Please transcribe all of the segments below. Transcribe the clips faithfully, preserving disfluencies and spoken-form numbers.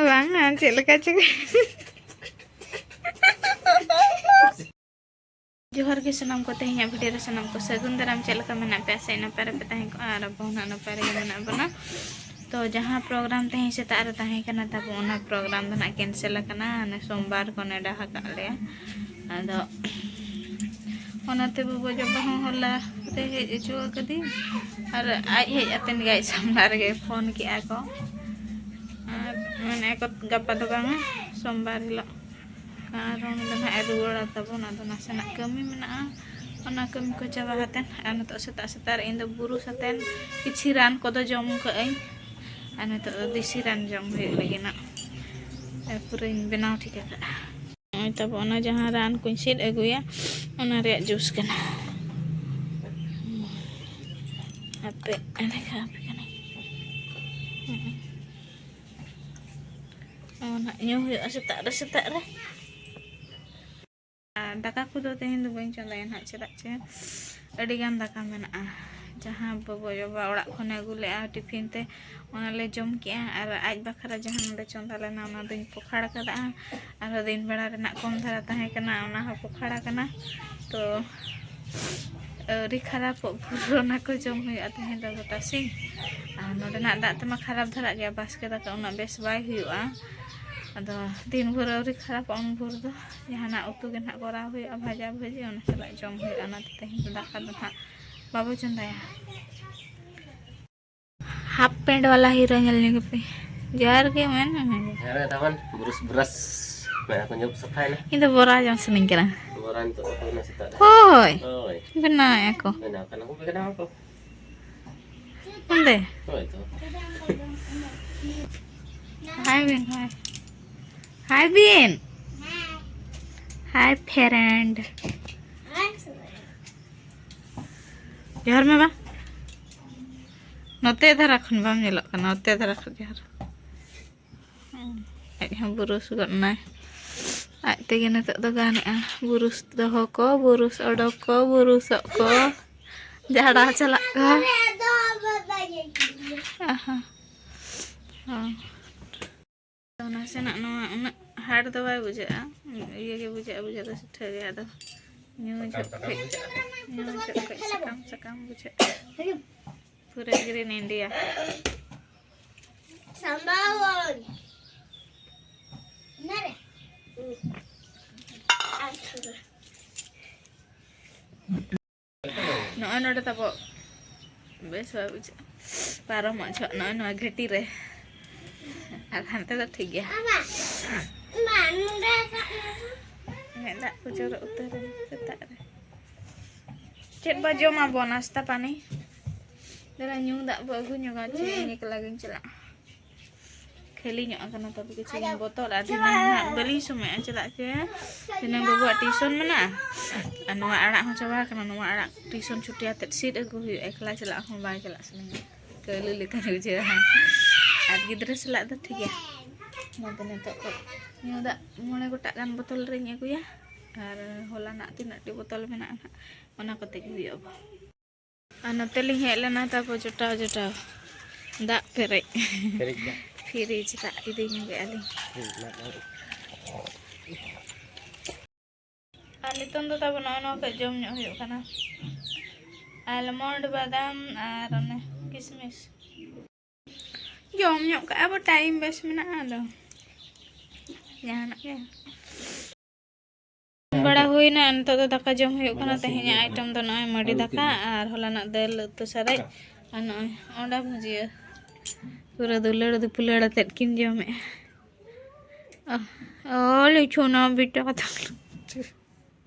ᱵᱟᱝᱟ, ᱪᱮᱫ ᱞᱮᱠᱟ ᱪᱚ᱾ ᱡᱚᱦᱟᱨ ᱜᱮ ᱥᱟᱱᱟᱢ ᱠᱚ, ᱛᱮᱦᱮᱧᱟᱜ ᱵᱷᱤᱰᱤᱭᱳ ᱨᱮ ᱥᱟᱱᱟᱢ ᱠᱚ ᱥᱟᱹᱜᱩᱱ ᱫᱟᱨᱟᱢ᱾ ᱪᱮᱫ ᱞᱮᱠᱟ ᱢᱮᱱᱟᱜ ᱯᱮᱭᱟ? ᱥᱮ ᱱᱟᱯᱟᱭ ᱨᱮᱯᱮ ᱛᱟᱦᱮᱸ ᱠᱚᱜᱼᱟ? ᱟᱨ ᱟᱵᱚ ᱦᱚᱸ ᱱᱟᱜ ᱱᱟᱯᱟᱭ ᱨᱮᱜᱮ ᱢᱮᱱᱟᱜ ᱵᱚᱱᱟ᱾ ᱛᱚ ᱡᱟᱦᱟᱸ ᱯᱨᱳᱜᱨᱟᱢ ᱛᱮᱦᱮᱧ ᱥᱮᱛᱟᱜ ᱨᱮ ᱛᱟᱦᱮᱸ ᱠᱟᱱᱟ ᱛᱟᱵᱚ, ᱚᱱᱟ ᱯᱨᱳᱜᱨᱟᱢ ᱫᱚ ᱱᱟᱜ ᱠᱮᱱᱥᱮᱞ ᱟᱠᱟᱱᱟ᱾ ᱦᱟᱱᱮ ᱥᱳᱢᱵᱟᱨ ᱠᱚ ᱱᱮᱰᱟ ᱟᱠᱟᱫ ᱞᱮᱭᱟ᱾ ᱟᱫᱚ ᱚᱱᱟᱛᱮ ᱵᱟᱵᱟ ᱡᱚᱵᱟ ᱦᱚᱸ ᱦᱚᱞᱟ ᱨᱮ ᱦᱮᱡ ᱦᱚᱪᱚ ᱟᱠᱟᱫᱤᱧ᱾ ᱟᱨ ᱟᱡ ᱦᱮᱡ ᱟᱛᱮᱱ ᱜᱮ ᱟᱡ ᱥᱟᱢᱱᱟ ᱨᱮᱜᱮ ᱯᱷᱳᱱ ᱠᱮᱜᱼᱟ ᱠᱚ᱾ ᱟᱨ ᱢᱮᱱᱮᱫᱼᱟ ᱠᱚ ᱜᱟᱯᱟ ᱫᱚ ᱵᱟᱝᱟ, ᱥᱳᱢᱵᱟᱨ ᱦᱤᱞᱳᱜ ᱠᱟᱨᱚᱱ ᱫᱚ ᱱᱟᱦᱟᱜ ᱮ ᱨᱩᱣᱟᱹᱲᱟ ᱛᱟᱵᱚᱱ᱾ ᱟᱫᱚ ᱱᱟᱥᱮᱱᱟᱜ ᱠᱟᱹᱢᱤ ᱢᱮᱱᱟᱜᱼᱟ, ᱚᱱᱟ ᱠᱟᱹᱢᱤ ᱠᱚ ᱪᱟᱵᱟ ᱠᱟᱛᱮᱫ᱾ ᱟᱨ ᱱᱤᱛᱚᱜ ᱥᱮᱛᱟᱜ ᱥᱮᱛᱟᱜ ᱨᱮ ᱤᱧ ᱫᱚ ᱵᱩᱨᱩ ᱥᱟᱛᱮᱱ ᱠᱤᱪᱷᱤ ᱨᱟᱱ ᱠᱚᱫᱚ ᱡᱚᱢ ᱠᱟᱜ ᱟᱹᱧ᱾ ᱟᱨ ᱱᱤᱛᱚᱜ ᱫᱚ ᱫᱮᱥᱤ ᱨᱟᱱ ᱡᱚᱢ ᱦᱩᱭᱩᱜ ᱞᱟᱹᱜᱤᱫ ᱱᱟᱜ᱾ ᱟᱨ ᱯᱩᱨᱟᱹᱧ ᱵᱮᱱᱟᱣ ᱴᱷᱤᱠ ᱟᱠᱟᱫᱼᱟ᱾ ᱱᱚᱜᱼᱚᱭ ᱛᱟᱵᱚ ᱚᱱᱟ ᱡᱟᱦᱟᱸ ᱨᱟᱱ ᱠᱚᱧ ᱥᱤᱫ ᱟᱹᱜᱩᱭᱟ, ᱚᱱᱟ ᱨᱮᱭᱟᱜ ᱡᱩᱥ ᱠᱟᱱᱟ᱾ ᱦᱟᱯᱮ ᱮᱸᱰᱮᱠᱷᱟᱱ ᱟᱯᱮ ᱠᱟᱹᱱᱟᱹᱧ᱾ ᱚᱱᱟ ᱧᱩ ᱦᱩᱭᱩᱜᱼᱟ ᱥᱮᱛᱟᱜ ᱨᱮ, ᱥᱮᱛᱟᱜ ᱨᱮ᱾ ᱟᱨ ᱫᱟᱠᱟ ᱠᱚᱫᱚ ᱛᱮᱦᱮᱧ ᱫᱚ ᱵᱟᱹᱧ ᱪᱚᱸᱫᱟᱭᱟ ᱱᱟᱦᱟᱜ, ᱪᱮᱫᱟᱜ ᱪᱮ ᱟᱹᱰᱤᱜᱟᱱ ᱫᱟᱠᱟ ᱢᱮᱱᱟᱜᱼᱟ, ᱡᱟᱦᱟᱸ ᱵᱟᱵᱟ ᱵᱟᱵᱟ ᱚᱲᱟᱜ ᱠᱷᱚᱱᱮ ᱟᱹᱜᱩ ᱞᱮᱜᱼᱟ ᱴᱤᱯᱷᱤᱱ ᱛᱮ, ᱚᱱᱟᱞᱮ ᱡᱚᱢ ᱠᱮᱜᱼᱟ᱾ ᱟᱨ ᱟᱡ ᱵᱟᱠᱷᱨᱟ ᱡᱟᱦᱟᱸ ᱱᱚᱰᱮ ᱪᱚᱸᱫᱟ ᱞᱮᱱᱟ, ᱚᱱᱟ ᱫᱚᱧ ᱯᱚᱠᱷᱟᱲ ᱠᱟᱫᱟ᱾ ᱟᱨᱦᱚᱸ ᱫᱤᱱ ᱵᱮᱲᱟ ᱨᱮᱱᱟᱜ ᱠᱚᱢ ᱫᱷᱟᱨᱟ ᱛᱟᱦᱮᱸ ᱠᱟᱱᱟ, ᱚᱱᱟ ᱦᱚᱸ ᱯᱚᱠᱷᱟᱲ ᱠᱟᱱᱟ᱾ ᱛᱚ ᱟᱹᱣᱨᱤ ᱠᱷᱟᱨᱟᱯᱚᱜ ᱵᱷᱳᱨ ᱚᱱᱟ ᱠᱚ ᱡᱚᱢ ᱦᱩᱭᱩᱜᱼᱟ ᱛᱮᱦᱮᱧ ᱫᱚ ᱜᱚᱴᱟ ᱥᱤᱧ᱾ ᱟᱨ ᱱᱚᱰᱮᱱᱟᱜ ᱫᱟᱜ ᱛᱮᱢᱟ ᱠᱷᱟᱨᱟᱯ ᱫᱷᱟᱨᱟᱜ ᱜᱮᱭᱟ, ᱵᱟᱥᱠᱮ ᱫᱟᱠᱟ ᱩᱱᱟᱹᱜ ᱵᱮᱥ ᱵᱟᱭ ᱦᱩᱭᱩᱜᱼᱟ᱾ ᱟᱫᱚ ᱫᱤᱱ ᱵᱷᱳᱨ ᱟᱹᱣᱨᱤ ᱠᱷᱟᱨᱟᱯᱚᱜ ᱩᱱ ᱵᱷᱳᱨ ᱫᱚ ᱡᱟᱦᱟᱱᱟᱜ ᱩᱛᱩ ᱜᱮ ᱱᱟᱦᱟᱜ ᱠᱚᱨᱟᱣ ᱦᱩᱭᱩᱜᱼᱟ, ᱵᱷᱟᱡᱟ ᱵᱷᱟᱹᱡᱤ, ᱚᱱᱟ ᱥᱟᱞᱟᱜ ᱡᱚᱢ ᱦᱩᱭᱩᱜᱼᱟ᱾ ᱚᱱᱟᱛᱮ ᱛᱮᱦᱮᱧ ᱫᱚ ᱫᱟᱠᱟ ᱫᱚ ᱱᱟᱦᱟᱜ ᱵᱟᱵᱚ ᱪᱚᱸᱫᱟᱭᱟ᱾ ᱦᱟᱯ ᱯᱮᱱᱴ ᱵᱟᱞᱟ ᱦᱤᱨᱳ ᱧᱮᱞ ᱧᱚᱜ ᱯᱮ᱾ ᱡᱚᱦᱟᱨ ᱜᱮ ᱢᱮᱱ ᱢᱮ᱾ ᱦᱮᱸ, ᱛᱟᱵᱚᱱ ᱵᱨᱩᱥ ᱵᱨᱟᱥ ᱢᱮᱱᱟ ᱠᱚ ᱧᱩᱛ ᱥᱟᱯᱷᱟᱭᱮᱱᱟ᱾ ᱤᱧ ᱫᱚ ᱵᱚᱨᱟ ᱡᱚᱢ ᱥᱟᱱᱟᱧ ᱠᱟᱱᱟ᱾ ᱵᱚᱨᱟ ᱱᱤᱛᱚᱜ ᱫᱚ ᱦᱩᱭᱱᱟ ᱥᱮᱛᱟᱜ ᱨᱮ᱾ ᱦᱳᱭ᱾ ᱦᱳᱭ᱾ ᱵᱮᱱᱟᱣᱮᱫᱼᱟ ᱠᱚ᱾ ᱵᱮᱱᱟᱣ ᱠᱟᱱᱟ ᱠᱚ, ᱵᱮᱱᱟᱣ ᱠᱚ᱾ ᱚᱸᱰᱮ᱾ ᱦᱳᱭ ᱛᱚ᱾ ᱦᱟᱭ ᱵᱤᱱ, ᱦᱟᱭ᱾ ᱦᱟᱭ ᱵᱤᱱ᱾ ᱦᱟᱭ ᱯᱷᱨᱮᱱᱰ᱾ ᱡᱚᱦᱟᱨ ᱢᱮ ᱵᱟ᱾ ᱱᱚᱛᱮ ᱫᱷᱟᱨᱟ ᱠᱷᱚᱱ ᱵᱟᱢ ᱧᱮᱞᱚᱜ ᱠᱟᱱᱟ, ᱱᱚᱛᱮ ᱫᱷᱟᱨᱟ ᱠᱷᱚᱱ ᱡᱚᱦᱟᱨ᱾ ᱟᱡ ᱦᱚᱸ ᱵᱩᱨᱩᱥ ᱜᱚᱫ ᱱᱟᱭ᱾ ᱟᱡ ᱛᱮᱜᱮ ᱱᱤᱛᱚᱜ ᱫᱚ ᱜᱟᱱᱮᱜᱼᱟ᱾ ᱵᱩᱨᱩᱥ ᱫᱚᱦᱚ ᱠᱚ, ᱵᱩᱨᱩᱥ ᱚᱰᱚᱠ ᱠᱚ, ᱵᱩᱨᱩᱥᱚᱜ ᱠᱚ, ᱡᱷᱟᱲᱟ ᱪᱟᱞᱟᱜ ᱠᱚ᱾ ᱟᱦᱟ᱾ ᱦᱚᱸ᱾ ᱱᱟᱥᱮᱱᱟᱜ ᱱᱚᱣᱟ ᱩᱱᱟᱹᱜ ᱦᱟᱨᱰ ᱫᱚ ᱵᱟᱭ ᱵᱩᱡᱷᱟᱹᱜᱼᱟ, ᱤᱭᱟᱹ ᱜᱮ ᱵᱩᱡᱷᱟᱹᱜᱼᱟ, ᱵᱩᱡᱷᱟᱹᱜ ᱫᱚ ᱥᱤᱴᱷᱟᱹ ᱜᱮ᱾ ᱟᱫᱚ ᱧᱩ ᱡᱚᱠᱷᱚᱡ, ᱧᱩ ᱡᱚᱠᱷᱚᱡ ᱥᱟᱠᱟᱢ ᱥᱟᱠᱟᱢ ᱵᱩᱡᱷᱟᱹᱜᱼᱟ᱾ ᱯᱩᱨᱟᱹ ᱜᱨᱤᱱ ᱤᱱᱰᱤᱭᱟ᱾ ᱥᱟᱢᱵᱟᱣᱚᱱ᱾ ᱚᱱᱟᱨᱮ? ᱱᱚᱜᱼᱚᱭ ᱱᱚᱰᱮ ᱛᱟᱵᱚ ᱵᱮᱥ ᱵᱟᱭ ᱵᱩᱡᱷᱟᱹᱜᱼᱟ ᱯᱟᱨᱚᱢᱚᱜ ᱡᱚᱦᱚᱜ ᱱᱚᱜᱼᱚᱭ ᱱᱚᱣᱟ ᱜᱷᱟᱹᱴᱤ ᱨᱮ, ᱟᱨ ᱦᱟᱱᱛᱮ ᱫᱚ ᱴᱷᱤᱠ ᱜᱮᱭᱟ᱾ ᱢᱟ, ᱱᱚᱰᱮ ᱥᱟᱵ ᱢᱮ᱾ ᱢᱮᱫ ᱫᱟᱜ ᱠᱚ ᱡᱚᱨᱚ ᱩᱛᱟᱹᱨ ᱮᱱᱟ ᱥᱮᱛᱟᱜ ᱨᱮ᱾ ᱪᱮᱫ ᱵᱚ ᱡᱚᱢᱟᱵᱚ ᱱᱟᱥᱛᱟ ᱯᱟᱹᱱᱤ? ᱫᱮᱞᱟ ᱧᱩ ᱫᱟᱜ ᱵᱚ ᱟᱹᱜᱩ ᱧᱚᱜᱟ, ᱪᱮᱫ ᱤᱧ ᱮᱠᱞᱟ ᱜᱤᱧ ᱪᱟᱞᱟᱜᱼᱟ᱾ ᱠᱷᱟᱹᱞᱤ ᱧᱚᱜ ᱟᱠᱟᱱᱟ ᱛᱟᱵᱚ ᱠᱤᱪᱷᱩ ᱜᱟᱱ ᱵᱚᱛᱚᱞ, ᱟᱨ ᱫᱷᱤᱱᱟᱹᱝ ᱦᱟᱸᱜ ᱵᱟᱹᱞᱤᱧ ᱥᱚᱢᱚᱭᱚᱜᱼᱟ, ᱪᱮᱫᱟᱜ ᱥᱮ ᱫᱷᱤᱱᱟᱹᱝ ᱵᱟᱹᱵᱩᱣᱟᱜ ᱴᱤᱭᱩᱥᱚᱱ ᱢᱮᱱᱟᱜᱼᱟ᱾ ᱟᱨ ᱱᱚᱣᱟ ᱟᱲᱟᱜ ᱦᱚᱸ ᱪᱟᱵᱟ ᱟᱠᱟᱱᱟ, ᱱᱚᱣᱟ ᱟᱲᱟᱜ ᱴᱤᱭᱩᱥᱚᱱ ᱪᱷᱩᱴᱤ ᱟᱛᱮᱫ ᱥᱤᱫ ᱟᱹᱜᱩ ᱦᱩᱭᱩᱜᱼᱟ, ᱮᱠᱞᱟ ᱪᱟᱞᱟᱜ ᱦᱚᱸ ᱵᱟᱭ ᱪᱟᱞᱟᱜ ᱥᱟᱱᱟᱧᱟ, ᱠᱟᱹᱞᱤ ᱞᱮᱠᱟᱧ ᱵᱩᱡᱷᱟᱹᱣᱟ᱾ ᱟᱨ ᱜᱤᱫᱽᱨᱟᱹ ᱥᱟᱞᱟᱜ ᱫᱚ ᱴᱷᱤᱠ ᱜᱮᱭᱟ, ᱚᱱᱟᱛᱮ ᱱᱤᱛᱚᱜ ᱫᱚ ᱧᱩ ᱫᱟᱜ ᱢᱚᱬᱮ ᱜᱚᱴᱟᱜ ᱜᱟᱱ ᱵᱚᱛᱚᱞ ᱨᱤᱧ ᱟᱹᱜᱩᱭᱟ, ᱟᱨ ᱦᱚᱞᱟᱱᱟᱜ ᱛᱤᱱᱟᱹᱜ ᱴᱤ ᱵᱚᱛᱚᱞ ᱢᱮᱱᱟᱜᱼᱟ ᱱᱟᱦᱟᱜ, ᱚᱱᱟ ᱠᱚᱛᱮ ᱜᱮ ᱦᱩᱭᱩᱜᱼᱟ᱾ ᱟᱨ ᱱᱚᱛᱮ ᱞᱤᱧ ᱦᱮᱡ ᱞᱮᱱᱟ, ᱛᱟᱨᱯᱚᱨ ᱡᱚᱴᱟᱣ ᱡᱚᱴᱟᱣ ᱫᱟᱜ ᱯᱮᱨᱮᱡ᱾ ᱯᱮᱨᱮᱡ ᱫᱟᱜ᱾ ᱯᱷᱤᱨᱤᱡᱽ ᱫᱟᱜ ᱤᱫᱤ ᱧᱚᱜᱮᱜᱼᱟ ᱞᱤᱧ᱾ ᱯᱷᱤᱨᱤᱡᱽ ᱫᱟᱜ ᱫᱚ᱾ ᱟᱨ ᱱᱤᱛᱚᱝ ᱫᱚ ᱛᱟᱵᱚ ᱱᱚᱜᱼᱚ ᱱᱚᱣᱟ ᱠᱚ ᱡᱚᱢ ᱧᱚᱜ ᱦᱩᱭᱩᱜ ᱠᱟᱱᱟ, ᱟᱞᱢᱚᱱᱰ, ᱵᱟᱫᱟᱢ ᱟᱨ ᱚᱱᱮ ᱠᱤᱥᱢᱤᱥ᱾ ᱡᱚᱢ ᱧᱚᱜ ᱠᱟᱜᱼᱟ ᱵᱚ, ᱴᱟᱭᱤᱢ ᱵᱮᱥ ᱢᱮᱱᱟᱜᱼᱟ᱾ ᱟᱫᱚ ᱡᱟᱦᱟᱱᱟᱜ ᱜᱮ ᱵᱟᱲᱟ ᱦᱩᱭᱱᱟ, ᱱᱤᱛᱚᱜ ᱫᱚ ᱫᱟᱠᱟ ᱡᱚᱢ ᱦᱩᱭᱩᱜ ᱠᱟᱱᱟ᱾ ᱛᱮᱦᱮᱧᱟᱜ ᱟᱭᱴᱮᱢ ᱫᱚ ᱱᱚᱜᱼᱚᱭ ᱢᱟᱹᱰᱤ ᱫᱟᱠᱟ ᱟᱨ ᱦᱚᱞᱟᱱᱟᱜ ᱫᱟᱹᱞ ᱩᱛᱩ ᱥᱟᱨᱮᱡ ᱟᱨ ᱱᱚᱜᱼᱚᱭ ᱚᱸᱰᱟ ᱵᱷᱩᱡᱤᱭᱟᱹ᱾ ᱯᱩᱨᱟᱹ ᱫᱩᱞᱟᱹᱲ ᱫᱩᱯᱩᱞᱟᱹᱲ ᱟᱛᱮᱫ ᱠᱤᱱ ᱡᱚᱢᱮᱜᱼᱟ᱾ ᱚ, ᱚ, ᱞᱩᱪᱷᱩ ᱱᱟ ᱵᱮᱴᱟ ᱛᱟᱠᱚ᱾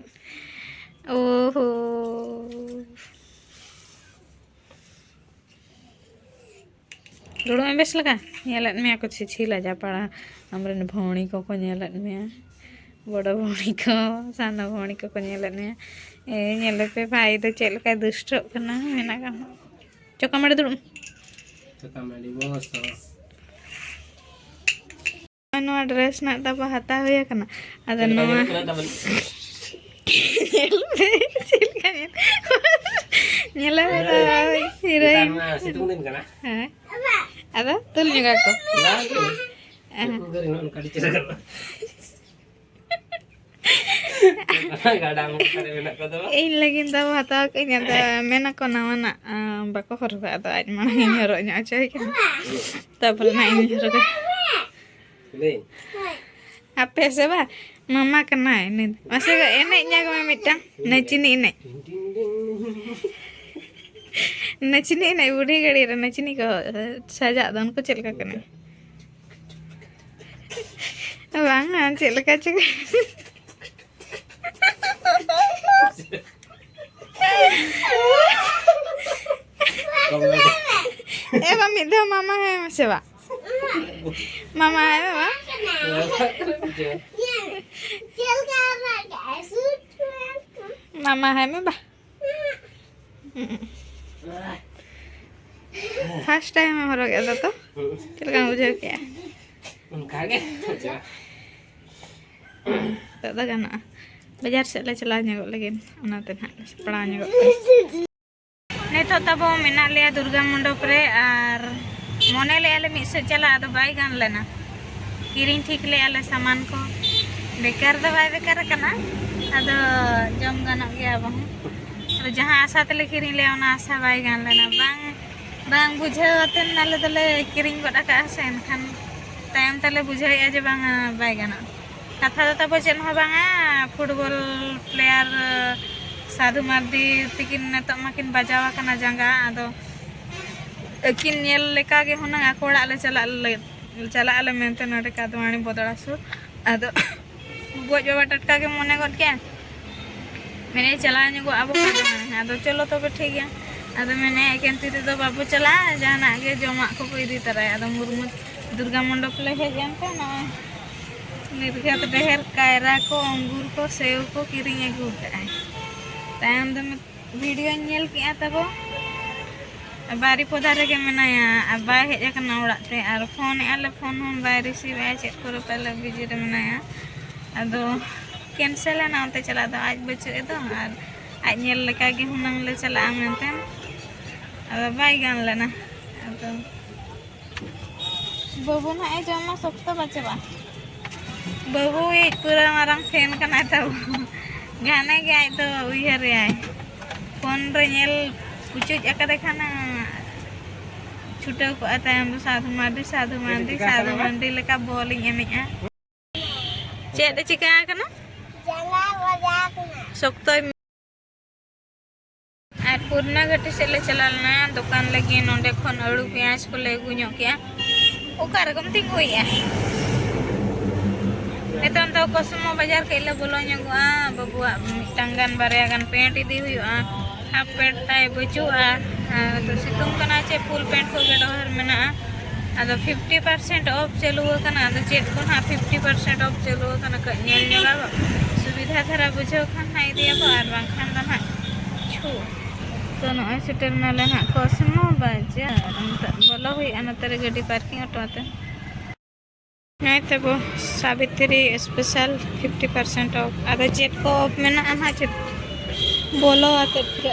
ᱚᱦᱚ᱾ ᱫᱩᱲᱩᱵ ᱢᱮ ᱵᱮᱥ ᱞᱮᱠᱟ᱾ ᱧᱮᱞᱮᱫ ᱢᱮᱭᱟ ᱠᱚ ᱪᱷᱤ ᱪᱷᱤ ᱞᱟᱡᱟ ᱯᱟᱲᱟ᱾ ᱟᱢᱨᱮᱱ ᱵᱷᱩᱲᱤ ᱠᱚᱠᱚ ᱧᱮᱞᱮᱫ ᱢᱮᱭᱟ᱾ ᱵᱚᱲᱚ ᱵᱷᱩᱲᱤ ᱠᱚ, ᱥᱟᱱᱟ ᱵᱷᱩᱲᱤ ᱠᱚᱠᱚ ᱧᱮᱞᱮᱫ ᱢᱮᱭᱟ᱾ ᱮ, ᱧᱮᱞᱮ ᱯᱮ ᱵᱷᱟᱭ ᱫᱚ ᱪᱮᱫ ᱞᱮᱠᱟᱭ ᱫᱩᱥᱴᱚᱜ ᱠᱟᱱᱟ᱾ ᱢᱮᱱᱟᱜ ᱠᱟᱜ ᱪᱚᱠᱟ ᱢᱟᱹᱰᱤ ᱫᱩᱲᱩᱵ ᱢᱮ᱾ ᱪᱚᱠᱟ ᱢᱟᱹᱰᱤ ᱵᱚᱥ᱾ ᱱᱚᱣᱟ ᱰᱨᱮᱥ ᱨᱮᱱᱟᱜ ᱛᱟᱵᱚ ᱦᱟᱛᱟᱣ ᱦᱩᱭ ᱟᱠᱟᱱᱟ᱾ ᱟᱫᱚ ᱪᱮᱫ ᱞᱮᱠᱟ ᱱᱚᱣᱟ ᱧᱮᱞᱚᱜ ᱠᱟᱱᱟ ᱛᱟᱵᱚᱱ? ᱧᱮᱞ ᱯᱮ, ᱪᱮᱫ ᱞᱮᱠᱟ ᱧᱮᱞ-, ᱧᱮᱞᱚᱜ ᱠᱟᱱᱟ ᱦᱤᱨᱳᱭᱤᱱ᱾ ᱱᱮᱛᱟᱨ ᱢᱟ ᱥᱤᱛᱩᱝ ᱫᱤᱱ ᱠᱟᱱᱟ᱾ ᱦᱮᱸ᱾ ᱟᱫᱚ ᱛᱩᱞ ᱧᱚᱜᱟ ᱠᱚ᱾ ᱵᱟᱝ ᱜᱮ᱾ ᱩᱱᱠᱩ ᱜᱮ ᱱᱚᱜᱼᱚ ᱱᱚᱝᱠᱟ ᱟᱹᱰᱤ ᱪᱮᱦᱨᱟ ᱜᱟᱱᱚᱜᱼᱟ᱾ ᱜᱟᱰᱟ ᱢᱩᱸᱰᱩ ᱠᱚᱨᱮ ᱢᱮᱱᱟᱜ ᱠᱚᱫᱚ᱾ ᱤᱧ ᱞᱟᱹᱜᱤᱫ ᱫᱚ ᱦᱟᱛᱟᱣ ᱠᱟᱜ ᱟᱹᱧ, ᱟᱫᱚ ᱢᱮᱱᱟᱠᱚ ᱱᱟᱣᱟᱱᱟᱜ, ᱟ, ᱵᱟᱠᱚ ᱦᱚᱨᱚᱜᱟ, ᱟᱫᱚ ᱟᱡ ᱢᱟᱲᱟᱝ ᱤᱧ ᱦᱚᱨᱚᱜ ᱧᱚᱜ ᱦᱚᱪᱚᱭ ᱠᱟᱱᱟ, ᱛᱟᱨᱯᱚᱨᱮ ᱱᱟᱜ ᱤᱧ ᱦᱚᱨᱚᱜᱟ᱾ ᱞᱟᱹᱭ᱾ ᱟᱯᱮ ᱥᱮ ᱵᱟ, ᱢᱟᱢᱟ ᱠᱟᱱᱟᱭ ᱱᱤᱛ᱾ ᱢᱟᱥᱮ ᱜᱚ, ᱮᱱᱮᱡ ᱧᱚᱜ ᱢᱮ ᱢᱤᱫᱴᱟᱝ, ᱱᱟᱹᱪᱤᱱᱤ ᱮᱱᱮᱡ᱾ ᱱᱟᱹᱪᱤᱱᱤ ᱮᱱᱮᱡ, ᱵᱩᱰᱷᱤ ᱜᱟᱹᱲᱤ ᱨᱮ ᱱᱟᱹᱪᱤᱱᱤ ᱠᱚ ᱥᱟᱡᱟᱜ ᱫᱚ, ᱩᱱᱠᱩ ᱪᱮᱫ ᱞᱮᱠᱟ ᱠᱟᱱᱟ? ᱵᱟᱝᱟ, ᱪᱮᱫ ᱞᱮᱠᱟ ᱪᱚ᱾ ᱮ ᱵᱟ, ᱢᱤᱫ ᱫᱷᱟᱣ ᱢᱟᱢᱟ ᱦᱟᱭ ᱢᱮᱥᱮ ᱵᱟ᱾ ᱢᱟᱢᱟ ᱦᱟᱭ ᱢᱮ ᱵᱟ᱾ ᱢᱟᱢᱟ ᱦᱟᱭ ᱢᱮ ᱵᱟ᱾ ᱯᱷᱟᱥᱴ ᱴᱟᱭᱤᱢ ᱮᱢ ᱦᱚᱨᱚᱜ ᱮᱫᱟ ᱛᱚ? ᱪᱮᱫ ᱞᱮᱠᱟᱢ ᱵᱩᱡᱷᱟᱹᱣ ᱠᱮᱜᱼᱟ? ᱚᱱᱠᱟ ᱜᱮ ᱵᱩᱡᱷᱟᱹᱜᱼᱟ᱾ ᱱᱤᱛᱚᱜ ᱫᱚ ᱜᱟᱱᱚᱜᱼᱟ᱾ ᱵᱟᱡᱟᱨ ᱥᱮᱫ ᱞᱮ ᱪᱟᱞᱟᱣ ᱧᱚᱜᱚᱜ ᱞᱟᱹᱜᱤᱫ, ᱚᱱᱟᱛᱮ ᱱᱟᱦᱟᱜ ᱞᱮ ᱥᱟᱯᱲᱟᱣ ᱧᱚᱜᱚᱜ ᱠᱟᱱᱟ᱾ ᱱᱤᱛᱚᱜ ᱛᱟᱵᱚ ᱢᱮᱱᱟᱜ ᱞᱮᱭᱟ ᱫᱩᱨᱜᱟ ᱢᱚᱱᱰᱚᱯ ᱨᱮ, ᱟᱨ ᱢᱚᱱᱮ ᱞᱮᱜᱼᱟ ᱞᱮ ᱢᱤᱫ ᱥᱮᱫ ᱪᱟᱞᱟᱜ, ᱟᱫᱚ ᱵᱟᱭ ᱜᱟᱱ ᱞᱮᱱᱟ᱾ ᱠᱤᱨᱤᱧ ᱴᱷᱤᱠ ᱞᱮᱜᱼᱟ ᱞᱮ ᱥᱟᱢᱟᱱ ᱠᱚ, ᱵᱮᱠᱟᱨ ᱫᱚ ᱵᱟᱭ ᱵᱮᱠᱟᱨ ᱟᱠᱟᱱᱟ, ᱟᱫᱚ ᱡᱚᱢ ᱜᱟᱱᱚᱜ ᱜᱮᱭᱟ ᱟᱵᱚ ᱦᱚᱸ᱾ ᱟᱫᱚ ᱡᱟᱦᱟᱸ ᱟᱥᱟ ᱛᱮᱞᱮ ᱠᱤᱨᱤᱧ ᱞᱮᱜᱼᱟ, ᱚᱱᱟ ᱟᱥᱟ ᱵᱟᱭ ᱜᱟᱱ ᱞᱮᱱᱟ᱾ ᱵᱟᱝ, ᱵᱟᱝ ᱵᱩᱡᱷᱟᱹᱣ ᱟᱛᱮᱱ ᱟᱞᱮ ᱫᱚᱞᱮ ᱠᱤᱨᱤᱧ ᱜᱚᱫ ᱟᱠᱟᱜᱼᱟ ᱥᱮ, ᱮᱱᱠᱷᱟᱱ ᱛᱟᱭᱚᱢ ᱛᱮᱞᱮ ᱵᱩᱡᱷᱟᱹᱣᱮᱫᱼᱟ ᱡᱮ ᱵᱟᱝᱟ, ᱵᱟᱭ ᱜᱟᱱᱚᱜᱼᱟ᱾ ᱠᱟᱛᱷᱟ ᱫᱚ ᱛᱟᱵᱚ ᱪᱮᱫ ᱦᱚᱸ ᱵᱟᱝᱟ, ᱯᱷᱩᱴᱵᱚᱞ ᱯᱞᱮᱭᱟᱨ ᱥᱟᱫᱷᱩ ᱢᱟᱨᱰᱤ ᱛᱤᱠᱤᱱ ᱱᱤᱛᱚᱜ ᱢᱟᱠᱤᱱ ᱵᱟᱡᱟᱣ ᱟᱠᱟᱱᱟ ᱡᱟᱸᱜᱟ, ᱟᱫᱚ ᱟᱹᱠᱤᱱ ᱧᱮᱞ ᱞᱮᱠᱟ ᱜᱮ ᱦᱩᱱᱟᱹᱝ ᱟᱠᱚ ᱚᱲᱟᱜ ᱞᱮ ᱪᱟᱞᱟᱜ ᱞᱮ, ᱪᱟᱞᱟᱜ ᱟᱞᱮ ᱢᱮᱱᱛᱮ ᱱᱚᱰᱮ ᱠᱟᱫᱣᱟᱱᱤ ᱵᱚᱫᱲᱟ ᱥᱩᱨ᱾ ᱟᱫᱚ ᱜᱚᱡ ᱵᱟᱵᱟ ᱴᱟᱴᱠᱟ ᱜᱮ ᱢᱚᱱᱮ ᱜᱚᱫ ᱠᱮᱜᱼᱟ, ᱢᱮᱱᱮᱫ ᱪᱟᱞᱟᱣ ᱧᱚᱜᱚᱜ ᱟᱵᱚ ᱠᱟᱫᱣᱟᱱᱤ᱾ ᱟᱫᱚ ᱪᱚᱞᱚ ᱛᱚᱵᱮ ᱴᱷᱤᱠ ᱜᱮᱭᱟ᱾ ᱟᱫᱚ ᱢᱮᱱᱮᱫ ᱮᱠᱮᱱ ᱛᱤ ᱛᱮᱫᱚ ᱵᱟᱵᱚ ᱪᱟᱞᱟᱜᱼᱟ, ᱡᱟᱦᱟᱱᱟᱜ ᱜᱮ ᱡᱚᱢᱟᱜ ᱠᱚᱵᱚ ᱤᱫᱤ ᱛᱚᱨᱟᱭᱟ᱾ ᱟᱫᱚ ᱢᱩᱨᱢᱩ ᱫᱩᱨᱜᱟ ᱢᱚᱱᱰᱚᱯ ᱞᱮ ᱦᱮᱡ ᱮᱱᱛᱮ ᱱᱚᱜᱼᱚᱭ ᱱᱤᱨᱜᱷᱟᱛ ᱰᱷᱮᱨ ᱠᱟᱭᱨᱟ ᱠᱚ, ᱚᱝᱜᱩᱨ ᱠᱚ, ᱥᱮᱣ ᱠᱚ ᱠᱤᱨᱤᱧ ᱟᱹᱜᱩ ᱠᱟᱜᱼᱟᱭ᱾ ᱛᱟᱭᱚᱢ ᱫᱚ ᱵᱷᱤᱰᱤᱭᱳᱧ ᱧᱮᱞ ᱠᱮᱜᱼᱟ ᱛᱟᱵᱚ, ᱵᱟᱨᱤᱯᱚᱫᱟ ᱨᱮᱜᱮ ᱢᱮᱱᱟᱭᱟ ᱟᱨ ᱵᱟᱭ ᱦᱮᱡ ᱟᱠᱟᱱᱟ ᱚᱲᱟᱜ ᱛᱮ, ᱟᱨ ᱯᱷᱳᱱ ᱮᱜᱼᱟ ᱞᱮ, ᱯᱷᱳᱱ ᱦᱚᱸ ᱵᱟᱭ ᱨᱤᱥᱤᱵᱷ ᱮᱜᱼᱟ, ᱪᱮᱫ ᱠᱚᱨᱮ ᱯᱟᱞᱮ ᱵᱤᱡᱤ ᱨᱮ ᱢᱮᱱᱟᱭᱟ᱾ ᱟᱫᱚ ᱠᱮᱱᱥᱮᱞ ᱮᱱᱟ ᱚᱱᱛᱮ ᱪᱟᱞᱟᱜ ᱫᱚ, ᱟᱡ ᱵᱟᱹᱪᱩᱜ ᱮ ᱫᱚ, ᱟᱨ ᱟᱡ ᱧᱮᱞ ᱞᱮᱠᱟ ᱜᱮ ᱦᱩᱱᱟᱹᱝ ᱞᱮ ᱪᱟᱞᱟᱜᱼᱟ ᱢᱮᱱᱛᱮ, ᱟᱫᱚ ᱵᱟᱭ ᱜᱟᱱ ᱞᱮᱱᱟ᱾ ᱟᱫᱚ ᱵᱟᱹᱵᱩ ᱱᱟᱦᱟᱜ ᱮ ᱡᱚᱢᱟ, ᱥᱚᱠᱛᱚ ᱵᱟᱪᱚᱜᱼᱟ᱾ ᱵᱟᱹᱵᱩ ᱤᱡ ᱯᱩᱨᱟᱹ ᱢᱟᱨᱟᱝ ᱯᱷᱮᱱ ᱠᱟᱱᱟᱭ ᱛᱟᱵᱚ᱾ ᱜᱷᱟᱱᱮ ᱜᱮ ᱟᱡ ᱫᱚ ᱩᱭᱦᱟᱹᱨᱮᱭᱟᱭ᱾ ᱯᱷᱳᱱ ᱨᱮ ᱧᱮᱞ ᱯᱩᱪᱩᱡ ᱟᱠᱟᱫᱮ ᱠᱷᱟᱱ ᱪᱷᱩᱴᱟᱹᱣ ᱠᱚᱜᱼᱟ ᱛᱟᱭᱚᱢ ᱫᱚ, "ᱥᱟᱫᱷᱩ ᱢᱟᱨᱰᱤ, ᱥᱟᱫᱷᱩ ᱢᱟᱨᱰᱤ, ᱥᱟᱫᱷᱩ ᱢᱟᱨᱰᱤ" ᱞᱮᱠᱟ ᱵᱚᱞ ᱤᱧ ᱮᱱᱮᱡᱼᱟ᱾ ᱪᱮᱫ ᱮ ᱪᱤᱠᱟ ᱟᱠᱟᱱᱟ? ᱡᱟᱸᱜᱟ ᱵᱟᱡᱟᱣ ᱟᱠᱟᱱᱟ᱾ ᱥᱚᱠᱛᱚᱭ ᱟᱨ ᱯᱩᱨᱱᱟ ᱜᱷᱟᱴᱤ ᱥᱮᱫ ᱞᱮ ᱪᱟᱞᱟᱣ ᱞᱮᱱᱟ ᱫᱚᱠᱟᱱ ᱞᱟᱹᱜᱤᱫ᱾ ᱱᱚᱸᱰᱮ ᱠᱷᱚᱱ ᱟᱹᱲᱩ ᱯᱮᱸᱭᱟᱡᱽ ᱠᱚᱞᱮ ᱟᱹᱜᱩ ᱧᱚᱜ ᱠᱮᱜᱼᱟ᱾ ᱚᱠᱟ ᱨᱮᱠᱚᱢ ᱛᱤᱸᱜᱩᱭᱮᱜᱼᱟ? ᱱᱤᱛᱚᱝ ᱫᱚ ᱠᱚᱥᱢᱚ ᱵᱟᱡᱟᱨ ᱠᱟᱹᱡ ᱞᱮ ᱵᱚᱞᱚ ᱧᱚᱜᱚᱜᱼᱟ᱾ ᱵᱟᱹᱵᱩᱣᱟᱜ ᱢᱤᱫᱴᱟᱝ ᱜᱟᱱ ᱵᱟᱨᱭᱟ ᱜᱟᱱ ᱯᱮᱱᱴ ᱤᱫᱤ ᱦᱩᱭᱩᱜᱼᱟ᱾ ᱦᱟᱯ ᱯᱮᱱᱴ ᱛᱟᱭ ᱵᱟᱹᱪᱩᱜᱼᱟ᱾ ᱟᱨ ᱥᱤᱛᱩᱝ ᱠᱟᱱᱟ ᱪᱮ ᱯᱷᱩᱞ ᱯᱮᱱᱴ ᱠᱚᱜᱮ ᱰᱚᱦᱟᱨ ᱢᱮᱱᱟᱜᱼᱟ᱾ ᱟᱫᱚ ᱯᱷᱤᱯᱴᱤ ᱯᱟᱨᱥᱮᱱᱴ ᱚᱯᱷ ᱪᱟᱹᱞᱩ ᱟᱠᱟᱱᱟ᱾ ᱟᱫᱚ ᱪᱮᱫ ᱠᱚ ᱱᱟᱦᱟᱜ ᱯᱷᱤᱯᱴᱤ ᱯᱟᱨᱥᱮᱱᱴ ᱚᱯᱷ ᱪᱟᱹᱞᱩ ᱟᱠᱟᱱᱟ, ᱠᱟᱹᱡ ᱧᱮᱞ ᱧᱚᱜᱟ᱾ ᱥᱩᱵᱤᱫᱷᱟ ᱫᱷᱟᱨᱟ ᱵᱩᱡᱷᱟᱹᱣ ᱠᱷᱟᱱ ᱱᱟᱦᱟᱜ ᱤᱫᱤᱭᱟᱵᱚ, ᱟᱨ ᱵᱟᱝᱠᱷᱟᱱ ᱫᱚ ᱱᱟᱦᱟᱜ ᱪᱷᱩ᱾ ᱛᱚ ᱱᱚᱜᱼᱚᱭ ᱥᱮᱴᱮᱨ ᱱᱟᱞᱮ ᱱᱟᱦᱟᱜ ᱠᱚᱥᱢᱚ ᱵᱟᱡᱟᱨ᱾ ᱱᱤᱛᱚᱜ ᱵᱚᱞᱚ ᱦᱩᱭᱩᱜᱼᱟ ᱱᱚᱛᱮ ᱨᱮ ᱜᱟᱹᱰᱤ ᱯᱟᱨᱠᱤᱝ ᱦᱚᱴᱚ ᱟᱛᱮ᱾ ᱱᱚᱜᱼᱚᱭ ᱛᱟᱵᱚ Sabitri special fifty percent of. ᱟᱫᱚ ᱪᱮᱫ ᱠᱚ ᱚᱯᱷ ᱢᱮᱱᱟᱜᱼᱟ ᱱᱟᱦᱟᱜ, ᱪᱮᱫ ᱵᱚᱞᱚ ᱟᱛᱮᱫ ᱜᱮ᱾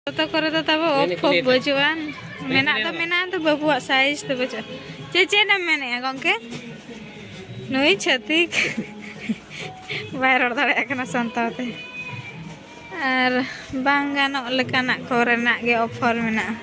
ᱡᱚᱛᱚ ᱠᱚᱨᱮ ᱫᱚ ᱛᱟᱵᱚ ᱚᱯᱷ ᱚᱯᱷ ᱵᱟᱹᱪᱩᱜᱼᱟ᱾ ᱢᱮᱱᱟᱜ ᱫᱚ ᱢᱮᱱᱟᱜᱼᱟ, ᱫᱚ ᱵᱟᱹᱵᱩᱣᱟᱜ ᱥᱟᱭᱤᱡ ᱫᱚ ᱵᱟᱹᱪᱩᱜᱼᱟ᱾ ᱪᱮᱫ, ᱪᱮᱫ ᱮᱢ ᱢᱮᱱᱮᱜᱼᱟ ᱜᱚᱝᱠᱮ? ᱱᱩᱭ ᱪᱷᱟᱹᱛᱤᱠ ᱵᱟᱭ ᱨᱚᱲ ᱫᱟᱲᱮᱭᱟᱜ ᱠᱟᱱᱟ ᱥᱟᱱᱛᱟᱲ ᱛᱮ᱾ ᱟᱨ ᱵᱟᱝ ᱜᱟᱱᱚᱜ ᱞᱮᱠᱟᱱᱟᱜ ᱠᱚᱨᱮᱱᱟᱜ ᱜᱮ ᱚᱯᱷᱟᱨ ᱢᱮᱱᱟᱜᱼᱟ᱾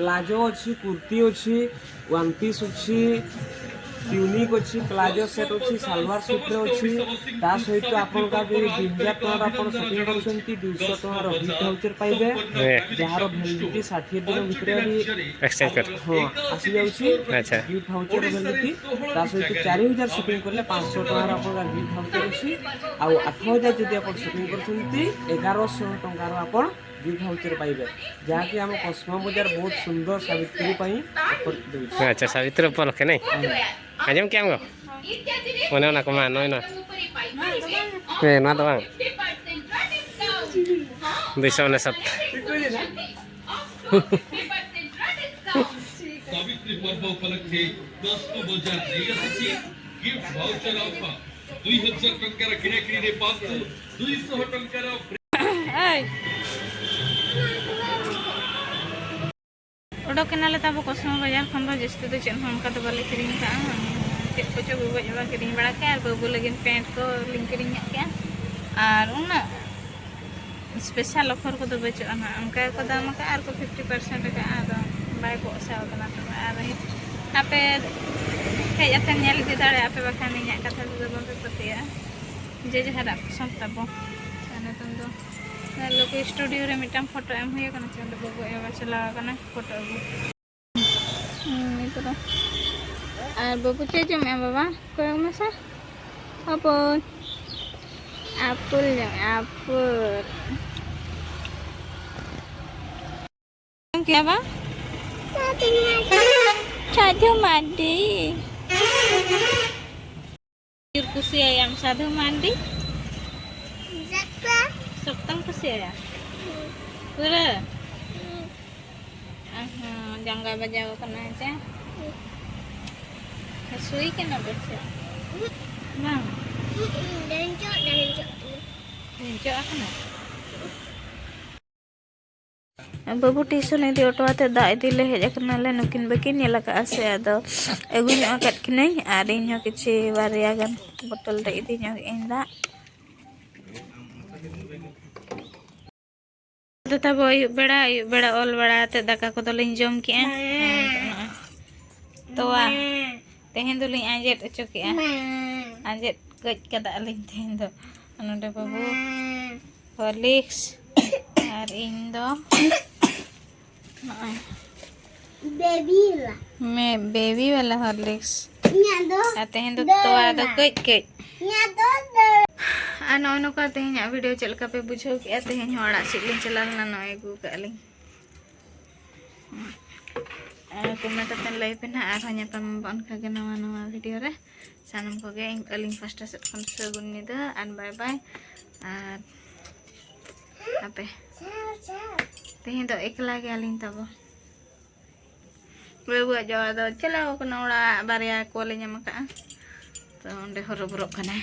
ପ୍ଲାଜୋ ଅଛି, କୁର୍ତ୍ତୀ ଅଛି, ୱାନ୍ ପିସ୍ ଅଛି, ଟ୍ୟୁନିକ୍ ଅଛି, ପ୍ଲାଜୋ ସେଟ୍ ଅଛି, ସାଲୱାର ସୁଟ୍ରେ ଅଛି। ତା ସହିତ ଆପଣଙ୍କ ଯଦି ଦୁଇ ହଜାର ଟଙ୍କାର ଆପଣ ସପିଂ କରୁଛନ୍ତି, ଦୁଇଶହ ଟଙ୍କାର ଗିଫ୍ଟ ଭାଉଚର ପାଇବେ, ଯାହାର ଭ୍ୟାଲିଡିଟି ଷାଠିଏ ଦିନ ଭିତରେ ବି ଏକ୍ସଚେଞ୍ଜ କରି। ହଁ, ଆସିଯାଉଛି। ଆଚ୍ଛା। Gift voucher validity. ତା ସହିତ ଚାରି ହଜାର ସପିଂ କଲେ ପାଞ୍ଚଶହ ଟଙ୍କାର ଆପଣଙ୍କ ଗିଫ୍ଟ ଭାଉଚର ଅଛି। ଆଉ ଆଠ ହଜାର ଯଦି ଆପଣ ସପିଂ କରୁଛନ୍ତି, ଏଗାରଶହ ଟଙ୍କାର ଆପଣ ଗିଫ୍ଟ ଭାଉଚର ପାଇବେ, ଯାହାକି ଆମ କସମା ବଜାର ବହୁତ ସୁନ୍ଦର ସାବିତ୍ରୀ ପାଇଁ ଅଫର ଦେଉଛି। ᱟᱪᱪᱷᱟ, ᱥᱟᱵᱤᱛᱨᱤ ᱩᱯᱚᱞᱚᱠᱠᱷᱮ ᱱᱟᱭ? ᱟᱸᱡᱚᱢ ᱠᱮᱜ ᱟᱢ ᱜᱚ? ᱚᱱᱮ ᱚᱱᱟ ᱠᱚ ᱢᱟ, ᱱᱚᱜᱼᱚᱭ ᱱᱚᱣᱟ᱾ ᱦᱮᱸ, ᱱᱚᱣᱟ ᱫᱚ ᱵᱟᱝ᱾ ᱫᱩᱭᱥᱚ ᱚᱱᱮᱥᱚᱛ᱾ ସାବିତ୍ରୀ ପର୍ବ ଉପଲକ୍ଷେ କସମା ବଜାର ନେଇ ଆସିଛି ଗିଫ୍ଟ ଭାଉଚର ଅଫର। ଦୁଇ ହଜାର ଟଙ୍କାର କିଣାକିଣିରେ ପାଆନ୍ତୁ ଦୁଇଶହ ଟଙ୍କାର। ᱚᱰᱚᱠ ᱮᱱᱟᱞᱮ ᱛᱟᱵᱚ ᱠᱚᱥᱢᱟ ᱵᱟᱡᱟᱨ ᱠᱷᱚᱱ ᱫᱚ᱾ ᱡᱟᱹᱥᱛᱤ ᱫᱚ ᱪᱮᱫ ᱦᱚᱸ ᱚᱱᱠᱟ ᱫᱚ ᱵᱟᱞᱮ ᱠᱤᱨᱤᱧ ᱠᱟᱜᱼᱟ᱾ ᱪᱮᱫ ᱠᱚᱪᱚ ᱜᱚᱜᱚᱡ ᱵᱟᱵᱟ ᱠᱤᱨᱤᱧ ᱵᱟᱲᱟ ᱠᱮᱜᱼᱟ, ᱟᱨ ᱵᱟᱹᱵᱩ ᱞᱟᱹᱜᱤᱫ ᱯᱮᱱᱴ ᱠᱚ ᱞᱤᱧ ᱠᱤᱨᱤᱧ ᱧᱚᱜ ᱠᱮᱜᱼᱟ᱾ ᱟᱨ ᱩᱱᱟᱹᱜ ᱥᱯᱮᱥᱟᱞ ᱚᱯᱷᱟᱨ ᱠᱚᱫᱚ ᱵᱟᱹᱪᱩᱜᱼᱟ ᱱᱟᱦᱟᱜ᱾ ᱚᱱᱠᱟ ᱜᱮᱠᱚ ᱫᱟᱢ ᱟᱠᱟᱫᱼᱟ ᱟᱨ ᱠᱚ ᱯᱷᱤᱯᱴᱤ ᱯᱟᱨᱥᱮᱱᱴ ᱟᱠᱟᱫᱼᱟ᱾ ᱟᱫᱚ ᱵᱟᱭ ᱵᱚᱜ ᱥᱟᱶ ᱠᱟᱱᱟ ᱛᱚᱵᱮ᱾ ᱟᱨ ᱟᱯᱮ ᱦᱮᱡ ᱟᱛᱮ ᱧᱮᱞ ᱤᱫᱤ ᱫᱟᱲᱮᱭᱟᱜᱼᱟ ᱯᱮ, ᱵᱟᱠᱷᱟᱱ ᱤᱧᱟᱹᱜ ᱠᱟᱛᱷᱟ ᱛᱮᱫᱚ ᱵᱟᱯᱮ ᱯᱟᱹᱛᱭᱟᱹᱜᱼᱟ᱾ ᱡᱮ ᱡᱟᱦᱟᱨᱟᱜ ᱯᱚᱥᱚᱱᱫ ᱛᱟᱵᱚ᱾ ᱟᱨ ᱱᱤᱛᱚᱝ ᱫᱚ ᱞᱚᱠᱤ ᱥᱴᱩᱰᱤᱭᱳ ᱨᱮ ᱢᱤᱫᱴᱟᱝ ᱯᱷᱳᱴᱳ ᱮᱢ ᱦᱩᱭ ᱟᱠᱟᱱᱟ, ᱪᱮ ᱚᱸᱰᱮ ᱵᱟᱹᱵᱩ ᱟᱭᱳ ᱪᱟᱞᱟᱣ ᱟᱠᱟᱱᱟ ᱯᱷᱳᱴᱳ ᱟᱹᱜᱩ᱾ ᱦᱩᱸ, ᱱᱤᱛᱚᱜ ᱫᱚ᱾ ᱟᱨ ᱵᱟᱹᱵᱩ ᱪᱮᱫ ᱡᱚᱢᱮᱜᱼᱟ ᱵᱟᱵᱟ? ᱠᱚᱭᱚᱜ ᱢᱮᱥᱮ᱾ ᱟᱯᱚᱞ᱾ ᱟᱯᱚᱞ ᱡᱚᱢᱮᱜᱼᱟ, ᱟᱯᱚᱞ᱾ ᱡᱚᱢ ᱠᱮᱜᱼᱟ ᱵᱟ? ᱥᱟᱹᱫᱷᱩ ᱢᱟᱨᱰᱤ᱾ ᱡᱳᱨ ᱠᱩᱥᱤᱭᱟᱭᱟᱢ ᱥᱟᱹᱫᱷᱩ ᱢᱟᱨᱰᱤ? ᱡᱟᱠᱟ᱾ ᱥᱚᱠᱛᱚᱢ ᱠᱩᱥᱤᱭᱟᱭᱟ? ᱦᱩᱸ᱾ ᱯᱩᱨᱟᱹ? ᱦᱩᱸ᱾ ᱟᱦᱟ, ᱡᱟᱸᱜᱟ ᱵᱟᱡᱟᱣ ᱠᱟᱱᱟ ᱡᱮ? ᱦᱩᱸ᱾ ᱦᱟᱹᱥᱩᱭ ᱠᱟᱱᱟ ᱯᱟᱪᱮ? ᱦᱩᱸ᱾ ᱵᱟᱝ? ᱦᱩᱸ, ᱦᱩᱸ, ᱰᱮᱧᱪᱚᱜ, ᱰᱮᱧᱪᱚᱜ ᱠᱟᱱᱟ᱾ ᱰᱮᱧᱪᱚᱜ ᱟᱠᱟᱱᱟ? ᱵᱟᱹᱵᱩ ᱴᱤᱭᱩᱥᱚᱱ ᱤᱫᱤ ᱚᱴᱚ ᱟᱛᱮ ᱫᱟᱜ ᱤᱫᱤ ᱞᱮ ᱦᱮᱡ ᱟᱠᱟᱱᱟᱞᱮ᱾ ᱱᱩᱠᱤᱱ ᱵᱟᱹᱠᱤᱱ ᱧᱮᱞ ᱟᱠᱟᱫᱼᱟ ᱥᱮ, ᱟᱫᱚ ᱟᱹᱜᱩ ᱧᱚᱜ ᱟᱠᱟᱫ ᱠᱤᱱᱟᱹᱧ ᱟᱨ ᱤᱧ ᱦᱚᱸ ᱠᱤᱪᱷᱤ ᱵᱟᱨᱭᱟ ᱜᱟᱱ ᱵᱚᱴᱚᱞ ᱨᱮ ᱤᱫᱤ ᱧᱚᱜ ᱟᱹᱧ ᱫᱟᱜ᱾ ᱫᱚ ᱛᱟᱵᱚ ᱟᱹᱭᱩᱵ ᱵᱮᱲᱟ, ᱟᱹᱭᱩᱵ ᱵᱮᱲᱟ ᱚᱞ ᱵᱟᱲᱟ ᱟᱛᱮ ᱫᱟᱠᱟ ᱠᱚᱫᱚᱞᱤᱧ ᱡᱚᱢ ᱠᱮᱜᱼᱟ᱾ ᱦᱮᱸ, ᱱᱚᱜᱼᱚᱭ᱾ ᱛᱚᱣᱟ᱾ ᱛᱮᱦᱮᱧ ᱫᱚᱞᱤᱧ ᱟᱸᱡᱮᱫ ᱦᱚᱪᱚ ᱠᱮᱜᱼᱟ᱾ ᱟᱸᱡᱮᱫ ᱜᱚᱡ ᱠᱟᱫᱟ ᱞᱤᱧ ᱛᱮᱦᱮᱧ ᱫᱚ᱾ ᱱᱚᱰᱮ ᱵᱟᱹᱵᱩ ᱦᱚᱨᱞᱤᱠᱥ ᱟᱨ ᱤᱧ ᱫᱚ ᱱᱚᱜᱼᱚᱭ ᱵᱮᱵᱤ ᱞᱟ᱾ ᱢᱮ ᱵᱮᱵᱤ ᱵᱟᱞᱟ ᱦᱚᱨᱞᱤᱠᱥ᱾ ᱤᱧᱟᱹᱜ ᱫᱚ ᱟᱨ ᱛᱮᱦᱮᱧ ᱫᱚ ᱫᱟᱹᱲᱟ᱾ ᱛᱚᱣᱟ ᱫᱚ ᱠᱟᱹᱡ ᱠᱟᱹᱡ᱾ ᱤᱧᱟᱹᱜ ᱫᱚ ᱫᱟᱹᱲᱟ᱾ ᱟᱨ ᱱᱚᱜᱼᱚᱭ ᱱᱚᱝᱠᱟ ᱛᱮᱦᱮᱧᱟᱜ ᱵᱷᱤᱰᱤᱭᱳ ᱪᱮᱫ ᱞᱮᱠᱟ ᱯᱮ ᱵᱩᱡᱷᱟᱹᱣ ᱠᱮᱜᱼᱟ? ᱛᱮᱦᱮᱧ ᱦᱚᱸ ᱟᱲᱟᱜ ᱥᱤᱫ ᱞᱤᱧ ᱪᱟᱞᱟᱣ ᱞᱮᱱᱟ, ᱱᱚᱜᱼᱚᱭ ᱟᱹᱜᱩ ᱠᱟᱜᱼᱟ ᱞᱤᱧ᱾ ᱟᱨ ᱠᱚᱢᱮᱱᱴ ᱠᱟᱛᱮ ᱞᱟᱹᱭ ᱯᱮ ᱱᱟᱦᱟᱜ, ᱟᱨᱦᱚᱸ ᱧᱟᱯᱟᱢ ᱟᱵᱚᱱ ᱚᱱᱠᱟ ᱜᱮ ᱱᱟᱣᱟ ᱱᱟᱣᱟ ᱵᱷᱤᱰᱤᱭᱳ ᱨᱮ᱾ ᱥᱟᱱᱟᱢ ᱠᱚᱜᱮ ᱤᱧ, ᱟᱹᱞᱤᱧ ᱯᱟᱥᱴᱟ ᱥᱮᱫ ᱠᱷᱚᱱ ᱥᱟᱹᱜᱩᱱ ᱧᱤᱫᱟᱹ ᱟᱨ ᱵᱟᱭ ᱵᱟᱭ᱾ ᱟᱨ ᱟᱯᱮ ᱛᱮᱦᱮᱧ ᱫᱚ ᱮᱠᱞᱟ ᱜᱮᱭᱟᱞᱤᱧ ᱛᱟᱵᱚ᱾ ᱵᱟᱹᱵᱩᱣᱟᱜ ᱡᱟᱶᱟᱭ ᱫᱚ ᱪᱟᱞᱟᱣ ᱠᱟᱱᱟ ᱚᱲᱟᱜ, ᱵᱟᱨᱭᱟ ᱠᱚᱞᱮ ᱧᱟᱢ ᱟᱠᱟᱫᱼᱟ, ᱛᱚ ᱚᱸᱰᱮ ᱦᱚᱨᱚᱵᱚᱨᱚᱜ ᱠᱟᱱᱟᱭ᱾